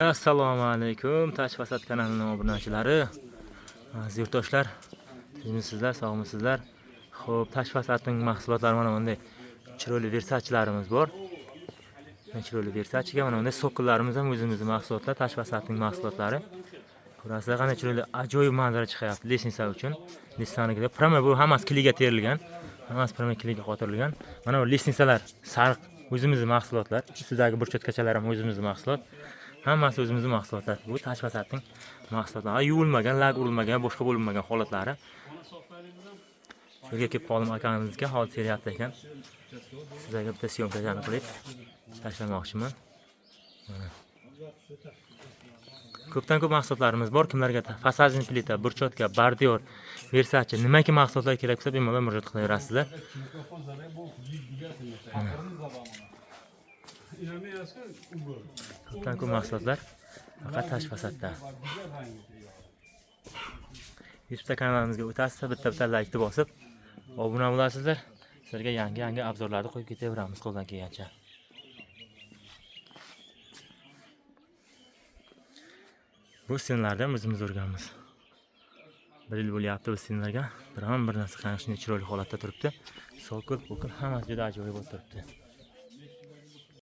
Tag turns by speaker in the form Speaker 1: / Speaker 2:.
Speaker 1: Assalomu alaykum Tash Fasad kanalining obunachilari, aziz yurtdoshlar, tinchmisizlar, sog'misizlar? Xo'p, Tash Fasadning mahsulotlari mana bunday chiroyli Versace'larimiz bor. Mana chiroyli Versace'ga mana bunday sokollarimiz ham o'zimizning mahsulotlar, Tash Fasadning mahsulotlari. Ko'rasizlar, qanday chiroyli, ajoyib manzara chiqyapti лестница uchun. Лестницаnikida prama bu hammasi клей ga terilgan. Hammasi prama клей ga qotirilgan. Mana bu лестница lar sariq o'zimizning mahsulotlar. Ustidagi брусчатка chalar ham o'zimizning mahsulot. Hammasi o'zimizning mahsulotlar. Bu Tash Fasadning mahsulotlari. Yuvilmagan, lak urilmagan, boshqa bo'linmagan holatlari. Shu yerga kelib qoldim akamizga, hozir teryapti ekan. Sizlarga bitta съёмка chani qilib tashlamoqchiman. Mana. Ko'pdan ko'p mahsulotlarimiz bor. Kimlarga фасадный plita, брусчатка, бордюр, Versace nimaki mahsulotlar kerak bo'lsa, bemalol murojaat qilaverasizlar. Mana. Ko'pdan ko'p mahsulotlar faqat Tash Fasadda. YouTube'da kanalimizga o'tasizlar, bitta-bitta laykni bosib obuna bo'lasizlar. Sizlarga yangi-yangi обзор larni qo'yib ketaveramiz qo'ldan kelgancha. Bu стена larni ham o'zimiz o'rganmiz. Bir yil bo'lyapti bu стена larga. Biron bir narsa qana shunday chiroyli holatda turibdi. Sokol, pokol hammasi juda ajoyib bo'lib turibdi.